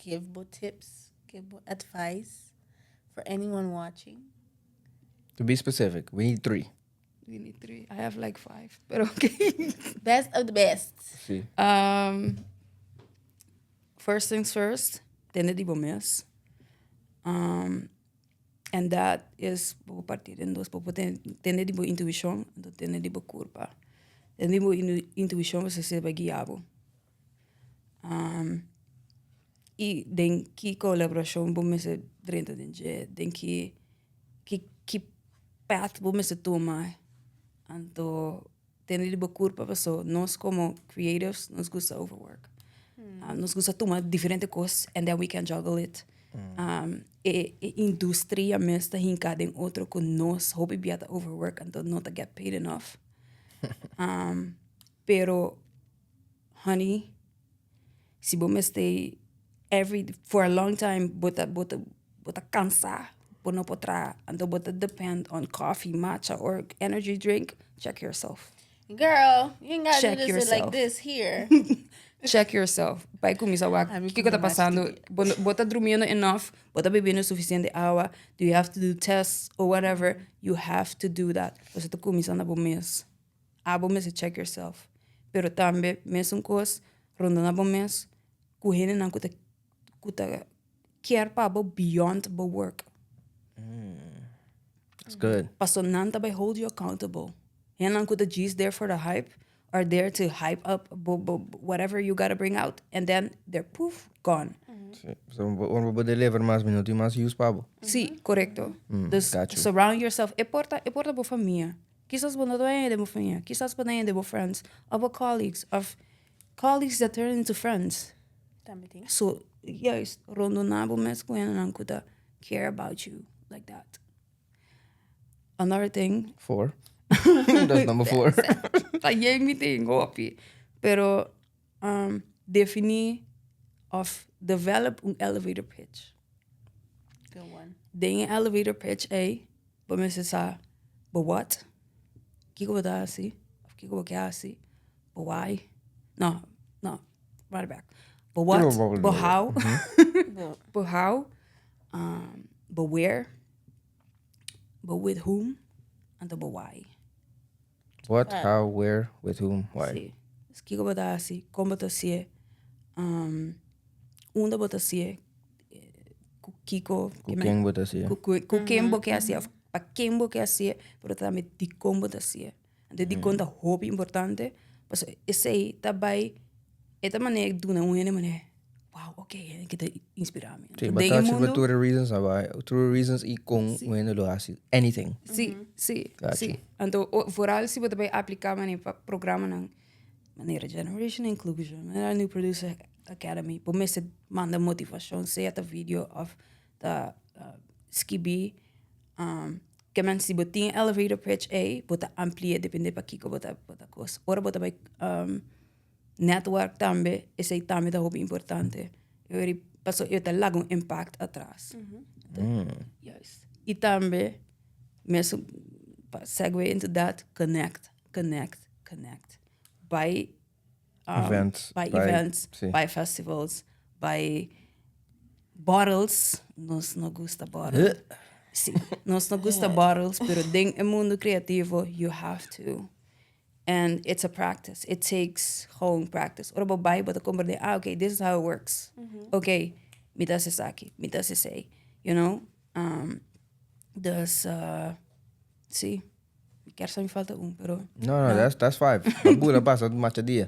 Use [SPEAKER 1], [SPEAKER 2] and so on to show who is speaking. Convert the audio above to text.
[SPEAKER 1] Give bo tips, give bo advice for anyone watching.
[SPEAKER 2] To be specific, we need three.
[SPEAKER 3] We need three. I have like five, but okay.
[SPEAKER 1] Best of the best.
[SPEAKER 2] Si.
[SPEAKER 3] First things first, tende di bo mes. And that is bo parti den dos. Bo por tende di bo intuicion, anto tende di bo curpa. Tende di bo intuicion bo sa bay guia bo. Y den ki colaboracion bo mester drenta den dje, den ki path bo mester tuma. Anto tende di bo curpa paso nos como creatives nos gusta overwork. Nos gusta tuma diferente cos and then we can juggle it. E industria mes ta hinca den otro cu nos hopi bia ta overwork anto no ta get paid enough. Pero honey, si bo mester every for a long time bo ta cansa, bo no por traha, anto bo ta depend on coffee, matcha or energy drink, check yourself.
[SPEAKER 1] Girl, you ain't gotta
[SPEAKER 3] Check
[SPEAKER 1] do this like
[SPEAKER 3] yourself.
[SPEAKER 1] this here.
[SPEAKER 3] Check yourself. Bay cuminsa wak.
[SPEAKER 1] Ami
[SPEAKER 3] Kico ta
[SPEAKER 1] come
[SPEAKER 3] pasando? Bo ta durmiendo enough? Bo ta bebiendo suficiente awa? Do you have to do tests or whatever? You have to do that. Bo ta cuminsa na bo mes. Abo mes check yourself. Pero tambe mesun cos, ronda na bo mes, cu hendenan cu ta care pa bo beyond bo work.
[SPEAKER 2] That's good.
[SPEAKER 3] Paso nan ta bay hold you accountable. Hendenan cu ta just there for the hype are there to hype up bo, whatever you gotta bring out and then they're poof, gone.
[SPEAKER 2] Si. So, ora bo deliver mas minuto y mas use pa bo.
[SPEAKER 3] Si, corecto. Dus
[SPEAKER 2] Got you.
[SPEAKER 3] Surround yourself. E por ta bo famia. Kisas bo no ta di bo famia. Kisas bo ta di bo friends. Of bo colleagues. Of colleagues that turn into friends.
[SPEAKER 1] Tambe tin.
[SPEAKER 3] So, juist, rondona bo mes cu hendenan cu ta care about you like that. Another thing,
[SPEAKER 2] Four. That's number four.
[SPEAKER 3] Ta yen mi tin hopi. Pero defini of develop un elevator pitch.
[SPEAKER 1] Good one.
[SPEAKER 3] Den e elevator pitch ei, bo mester sa, but what? Kiko bo ta hasi? Of kiko bo ke hasi? But why? No, right back. But what? But how? But how? But where? But with whom? And but why?
[SPEAKER 2] What, how, where, with whom, why.
[SPEAKER 3] Si. Kiko bo ta hasi? Con bo ta hasié? Unda bo ta hasié? Ku kiko?
[SPEAKER 2] Ku ken bo ta hasié?
[SPEAKER 3] Ku ken bo ke hasié? Of pa ken bo ke hasié? Pero tambe di con bo ta hasié. Anto di con ta hopi importante. Paso esey ta bay e ta manera duna un hende manera, wow, ok, cu ta inspira mi.
[SPEAKER 2] Si, but touch with tur reasons, aba, tur reasons y con hende lo hasi anything.
[SPEAKER 3] Si.
[SPEAKER 2] Gotcha.
[SPEAKER 3] Si. Anto, vooral si bo ta bay aplica manera pa programanan manera Generation Inclusion, manera New Producer Academy, bo mester manda motivacion, sea ta video of ta skibi. Ke men si bo tin elevator pitch ei, bo ta amplia depende pa kiko bo ta cos. Ora bo ta bay network tambe, esey tambe ta hopi importante. Eu paso eu ta laga un impact atras. Juist. Y tambe, mesun, segue into that, connect, connect, connect. By
[SPEAKER 2] Events,
[SPEAKER 3] by events, by festivals, by bottles. Nos no gusta bottle. Si, nos no gusta bottles, pero den e mundo creativo, you have to. And it's a practice. It takes gewoon practice. Ora bo bay, bo ta comprende, ah, okay, this is how it works. Okay, mi ta esaki, mi ta esey. You know? Dus, si. Kier sa mi falta un, pero
[SPEAKER 2] No, that's five. Bula pasa masha dia.